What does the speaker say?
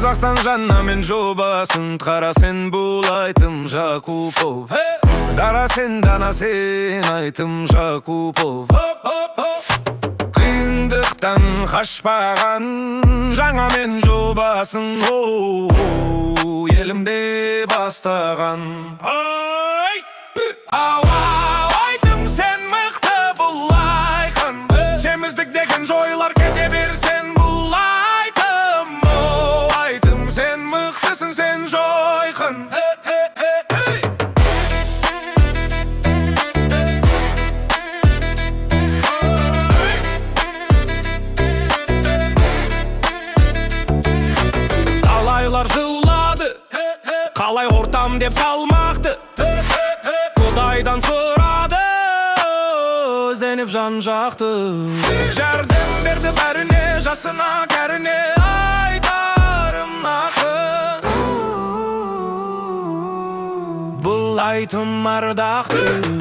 Қазақстан жаңа мен жобасын. Қара сен, бұл Айтым Жакупов. Дара сен, дана сен, Айтым Жакупов. Қиындықтан қашпаған, жаңа мен жобасын, оу, елімде бастаған. Ай! Ау, ау, Айтым, сен мықты, бұл айқын. Семіздік деген жойлар, кете берсен, бұл Айтым. О, Айтым, сен мықтысың, сен жойқын. Эй! Талайлар жылады, қалай ортам деп салмақты. Құдайдан сұрады, ізденіп жан жақты. Жәрдем берді бәріне, жасына, кәріне. Айтарым нақты, бұл Айтым ардақты.